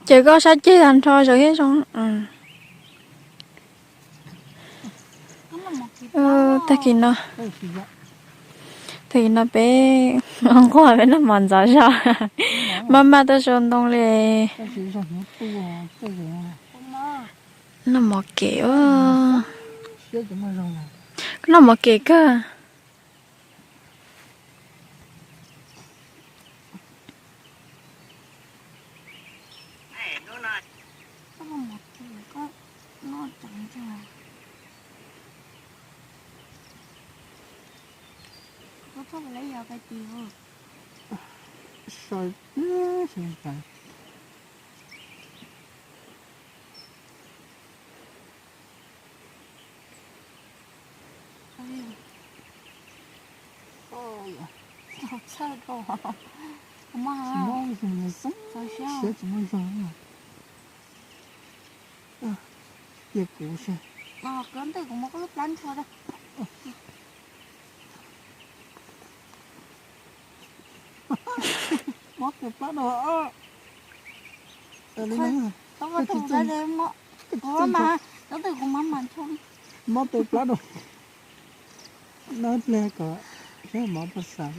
Ces koj saib ceg tag nrho zaum thiab zoo. Tag kis no, tag kis no peb nquag peb noj mov ntxov zog, maj maj tuaj sau ntoo li. Noj mov kem, noj mov kem kawg. Cia kuv saib. Ntawm kuv muab koj lub plab ntshua rau. Mob tus plab no. Mob tus plab no. No ple kom saib mov pab xav.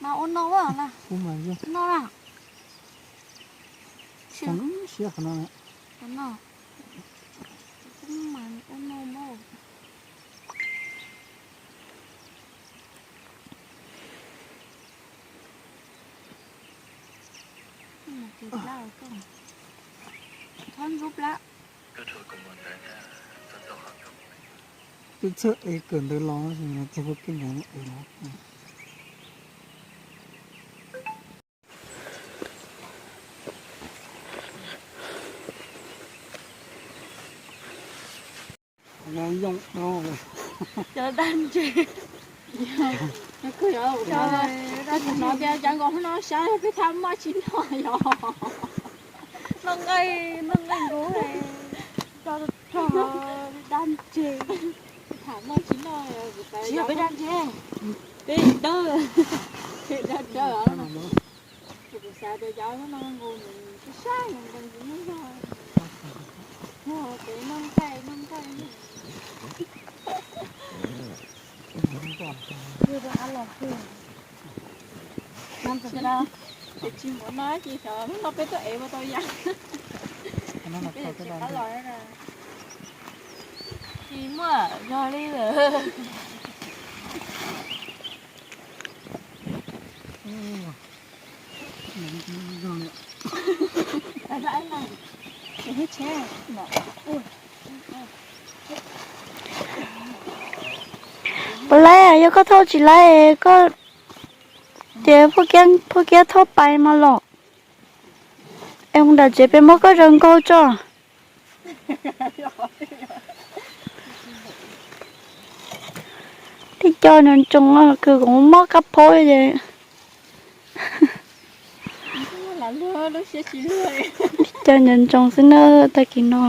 Mas ua no, kuv mas yog no na. Siab qhov no. Qhov no. Kuv mas ua no na. Txhob ntxub plab. Twb txhawj es kawm ntawv los, txog kev ntawd es los. Cov dab ntse. Hnov tias cov nkaus hnub no sab peb tham maj tsis noj yog. Noj nqaij, noj nqaij nkaus. Dab ntse. Tham maj tsis noj, peb dab ntse. Peb dawb, peb dab ntse. Kuv xav tias cov hnub no nkaus nws sab sab nkaus nkaus nkaus nkaus. Yog peb noj nqaij noj nqaij. Tsis muaj no ces xyov hnub no peb tuaj ev ua tau yam. Peb tsis qab los. Tsis muaj zog li lawm. Puas laib, yog koj thauj tsis laib koj ces phauj Kiab thauj pais mas los. Es mus nram tsev pem muab koj zaws nkaug tso. Tib co nco ntsoos kws kuv mob kab phaub ces. Tib co nco ntsoos xwb na, tag kis no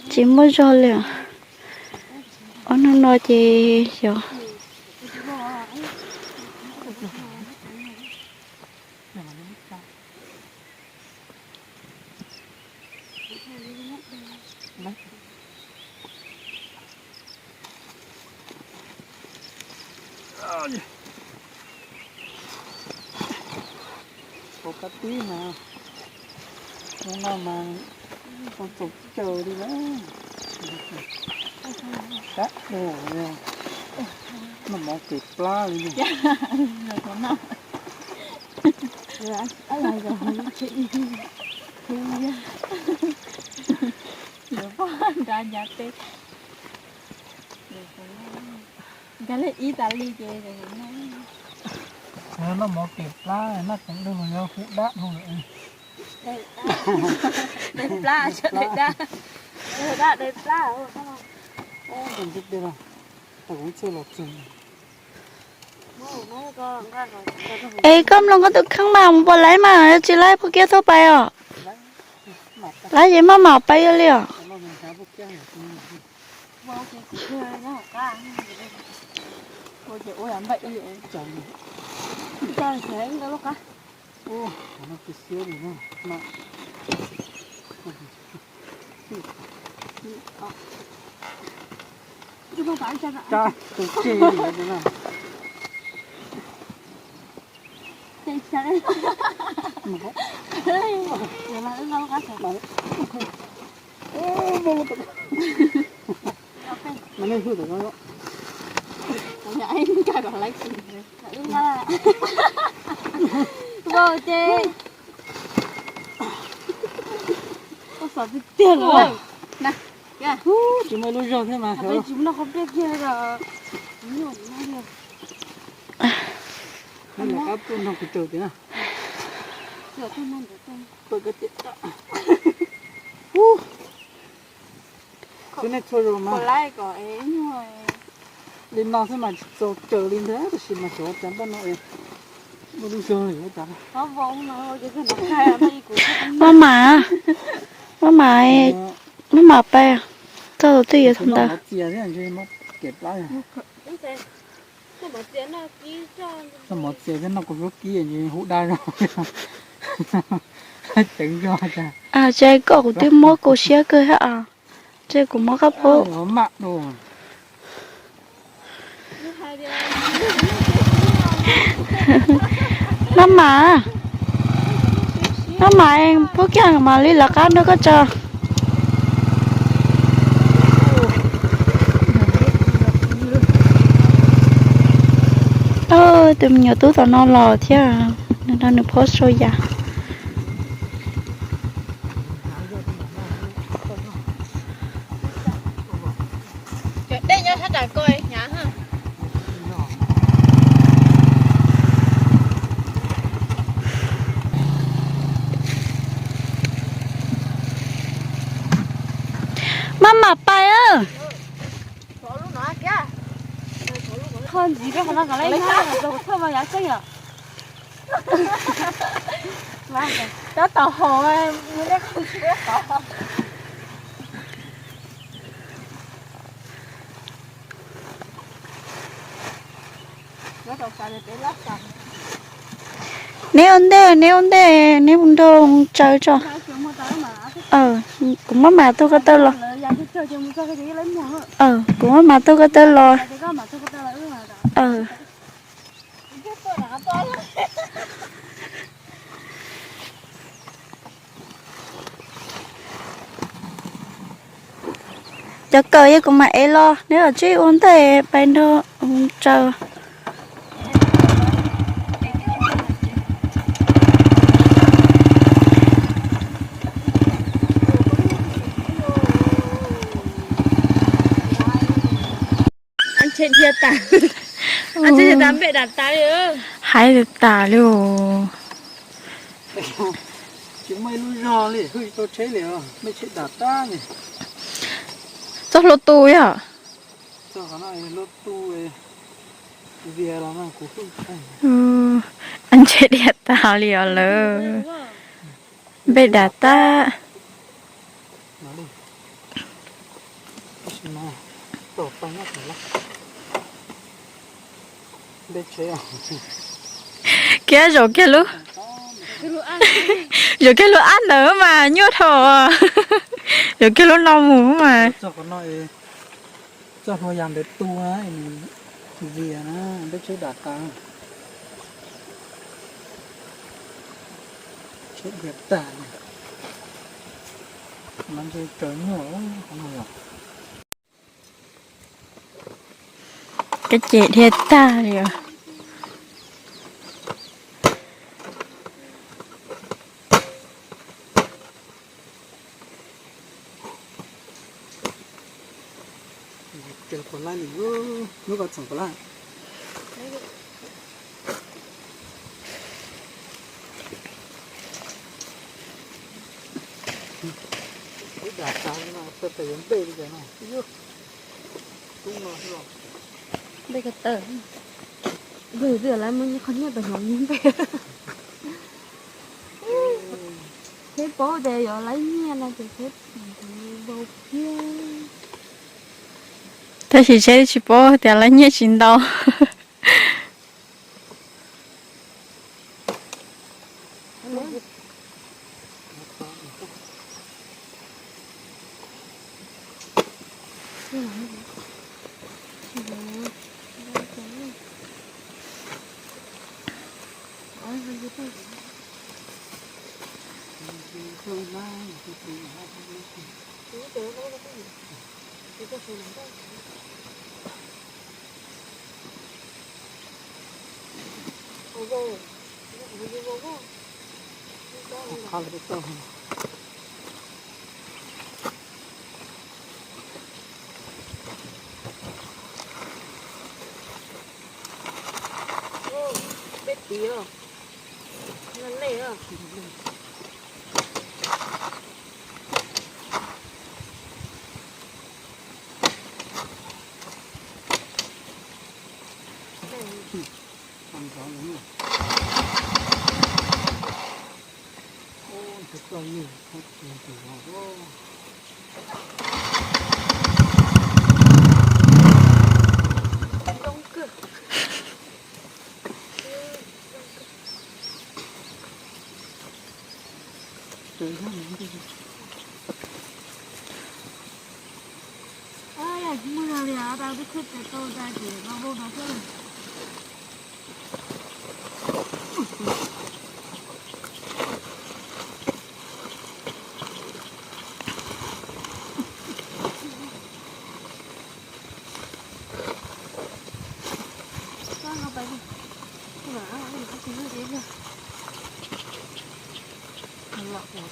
tsis muaj zog li. Ob hnub no ces xyov. Ua kab tib mas, hnub no mas txaus txaus caws li na. Kab dua, noj mov kem plab li. Nrad ncav teb. Nkag lej ib tas li ces noj mov kem plab, noj tseem dub los yog hu dab dhau lawm. Daig plab, daig dab, daig plab. Es koj mloog koj tus kheej mas mus puas laib mas, yog tsis laib phauj Kiab thauj pais os. Laib ces maj mam pais li os. Ces tsis muaj lub zog thiab mas tsis muaj qhov pliaj kiag. Qab tuaj nrog kuv tsaws tiag na. Xwb nej txhua zaus mas li no xwb mas tsis txaus tsaws li ntag, tab sis mas xyov cas npaj no es muaj lub zog li cas. Maj mam, maj mam, maj mam pais, koj tus twj yuav thaum ntawd. Mov txias thiab noj kuv hlub kib hu dab zog, ceev zog. Ces koj kuv twb mob kua siab kawg thiab os. Ces kuv mob kab phaub. Maj mam, maj mam, pub kiag mam li lawv qab nrog koj tsaws. Tus me nyuam tub tom no los thiab, nws nrog nws phob sau yas. Maj mam pais. Kho ntxiv rau qhov no kom lawv ib hnab los thauj mas yav tseeb yom. Tab tom haum, qhov. Neb ua ntej, neb ua ntej, neb mus nrog tsaws tso. Kuv maj mam taug ko taw los. Kuv maj mam taug ko taw los. Cov kawm yog kuv mam ev los, neb los tsib ua ntej pais nrog tsaws. Ntshe dhia tas, ntshe dhia tas npej dam tas li. Haib tas li. Tsis muaj ib lub zog li, hwj tsis tau tsheb li os, npej tsheb dam tag li. Txoj hlua tu yom. Txoj hlua tu, vias los no kuv hwj. Ntshe dhia tas li os lawm. Npej dam tag. Kiag zaum kiag lub, zaum kiag lub ab ntawd mas nyuaj dhau. Zaum kiag lub no mus mas. Txoj hlua yas ntawd tu na, vias na, npej tsheb dam tas. Tsheb dhia tag, no ntshe raws nyuaj. Kab ces dhia tag li os. Npej ko taw, yog twb yuav lawv muaj qhov nyiaj pes hmoov npej. Peb paub tias yuav lawv nyiaj no ces peb vau kiag. Tab sis seb tsis paub tias lawv nyiaj tsis ntau. Peb tiv os, no lej os.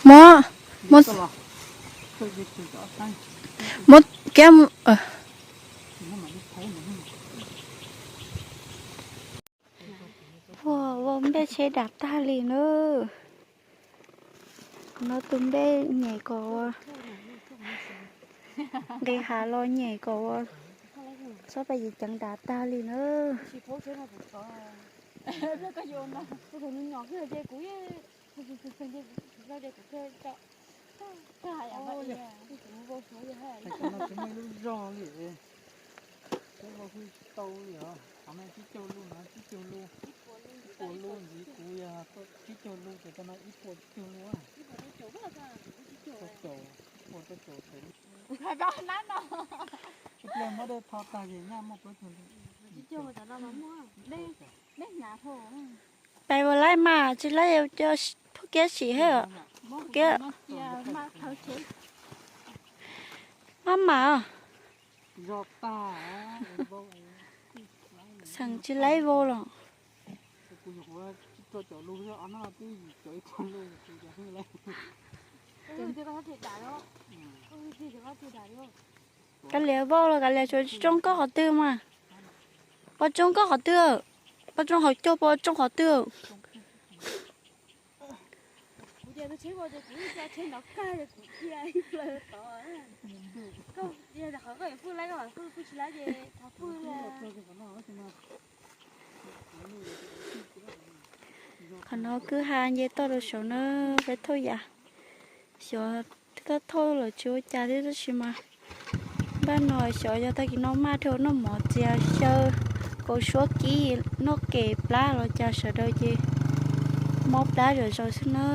Muab, muab, muab kiab. Ua, ua npej tsheb dav tag li na. No tus npej nyem kom ua, nqis hav los nyem kom ua txhob pais yim ceev dav tag li na. Tsis muaj ib lub zog li, peb vau kuj tsis tau li os. Qhov no tsib caug lub no, tsib caug lub, ib puas lub ntxiv kuv yog tsib caug lub, ces tau no ib puas tsib caug lub. Ib puas rau caum, ib puas rau caum. Ib pliag muab dej tho tag ces nyaj muaj plaub caug lub. Pais ua laib mas tsis laib, phauj kiab sim thiab, phauj kiab. Maj mam os. Xeem tsis laib vau los. Kav liam vau los kav liam, tsuas tsoob koj qhov twg mas. Pov tsoob koj qhov twg? Pov tsoob hauv caug, pov tsoob qhov twg? Qhov no kwj ha nce toj rau saud na, peb thauj yam. Xyov twb thauj lawm tsis ua cas thiab tab sis mas npaj no xyov yog tag kis no maj dhau noj mov txias xyaw kaus suab kib noj kem plab los cas sawv daws ces mob plab zom zaws xwb na.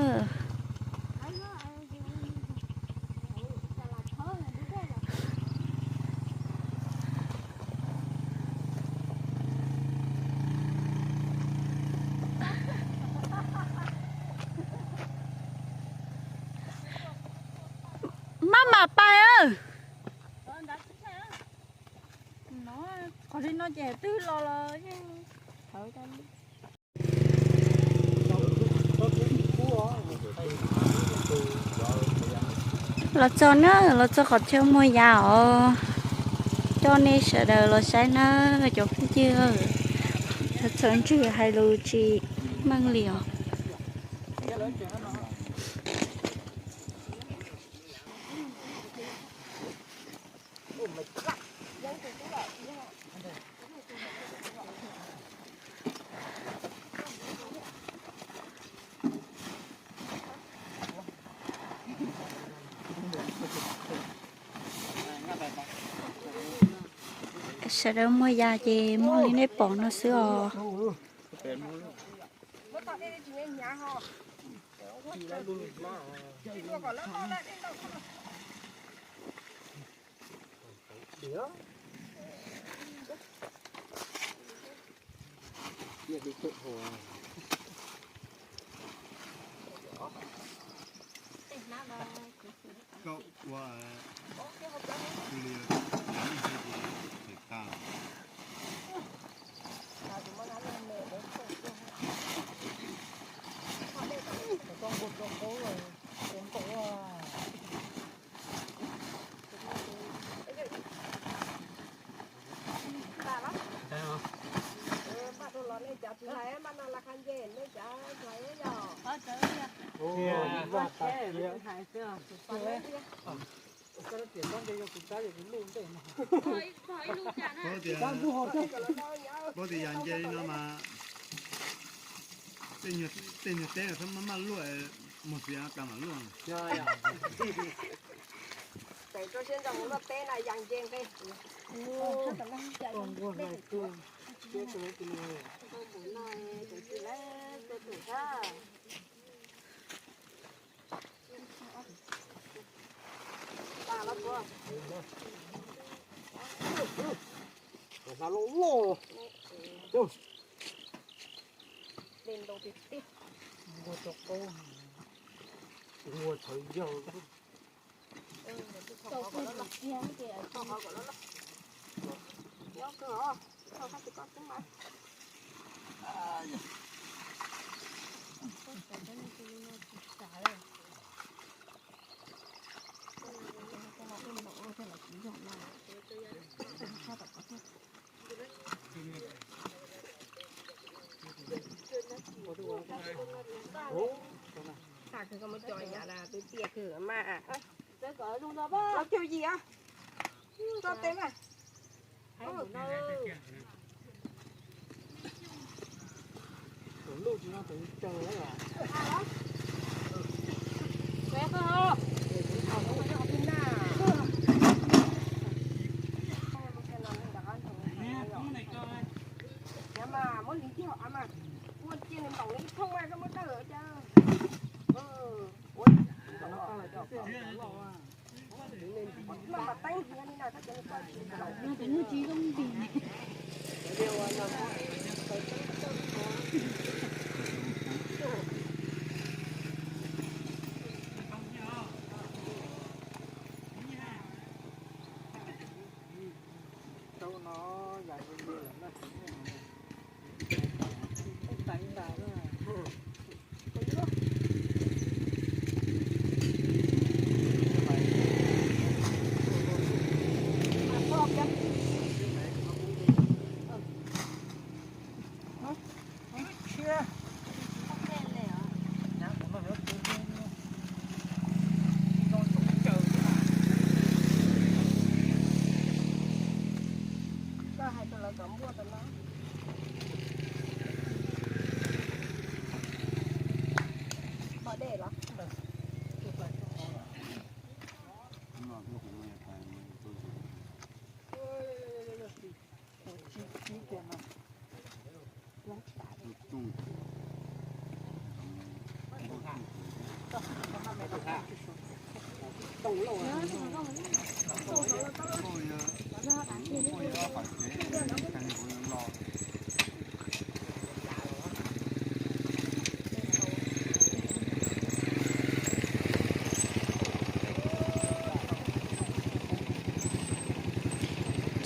Maj mam pais. Qhov li no ces twb los los yeej thawv tau. Los txog na, los txog qhov chaw muag yas os. Coj nej sawv daws los saib na cov phooj ywg, txawm ntswg hais lus tsis meej li os. Sawv daws muag yas ces muag li nej pom no xwb os. Koj ua li, ces tag. Paub tias yas nce li no mas tej nyuag teb no txhob maj maj luaj, muag xiav tas mam luaj. Tseem rau siab ntso mus luaj teb na yas nce nqe. Hnav loj loj. Dej ntau tiag tiag. Nquag tau qaub, nquag tshawv yawg. Nyob kawg os, tsis txhob qab tsis koj tub mas. Tag kawg koj muab coj yam na, twb tiaj kawg mas. Los caug yim os. Tso tes mas. Muab lis tiag mas, ua cia nws ntaus nws ib thooj mas koj muab dawj cas. Ua, mas teeb li no, tab sis nws tsis zoo nti. Rau no yam li li lawm na. Koj hais rau lawv kom npuaj rau no. Pom dej los?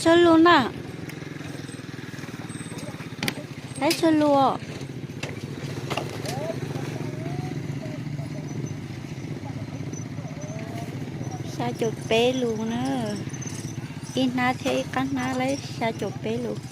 Txhob lus na. Laib txhob lus. Xya caum peb lus na. Ib hnab thiab ib qab hnab laib xya caum peb lus.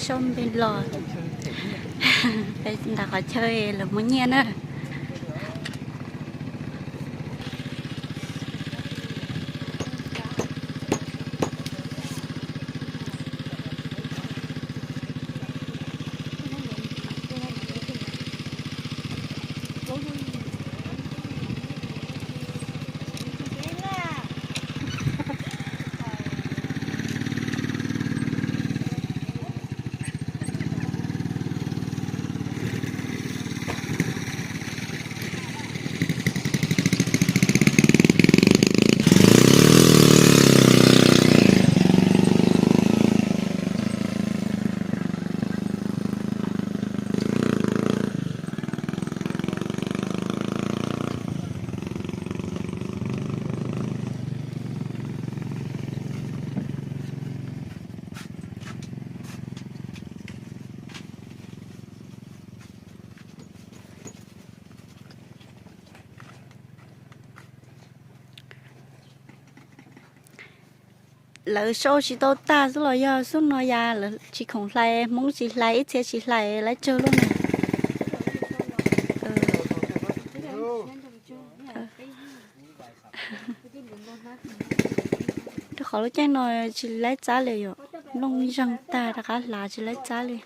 Sau npe los, peb ntaus qhov chaw lawv muab nyiaj na. Lawv sau tsis tau tag xwb los yog xub no yam lawv tsis khoom hlais, Hmoob tsis hlais, ib txhia tsis hlais lawv tsawg lub na. Rau qhov lub caij no tsis laib txab li yom, nplooj zeeg tag rov qab hlav tsis laib txab li.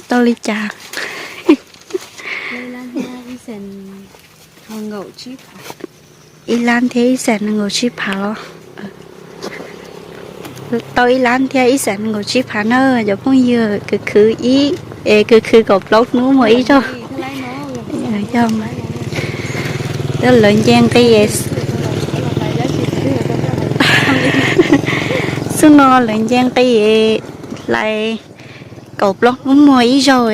Tau li cas? Ib lab thiab ib xees nees nkaum tsib phav los. Tau ib lab thiab ib xees nees nkaum tsib phav na cov phooj ywg, kwv khwv ib, es kwv khwv kaum plaub hnub muaj ib zaug. Yog mas, lawv nce nqi, xub no lawv nce nqi hlais kaum plaub hnub muaj ib zaug,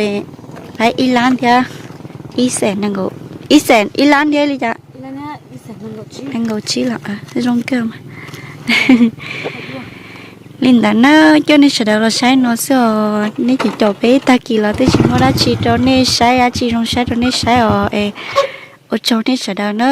hlais ib lab thiab ib xees nees nkaum, ib xees ib lab thiab li cas? Nees nkaum tsib los zoo kawg mas. Li ntawd na, coj nej sawv daws los saib no xwb os. Nej caum caum peb tag kis los twb tsis muaj dab tsi rau nej saib, dab tsi zoo saib rau nej saib os. Es ua tsaug nej sawv daws na.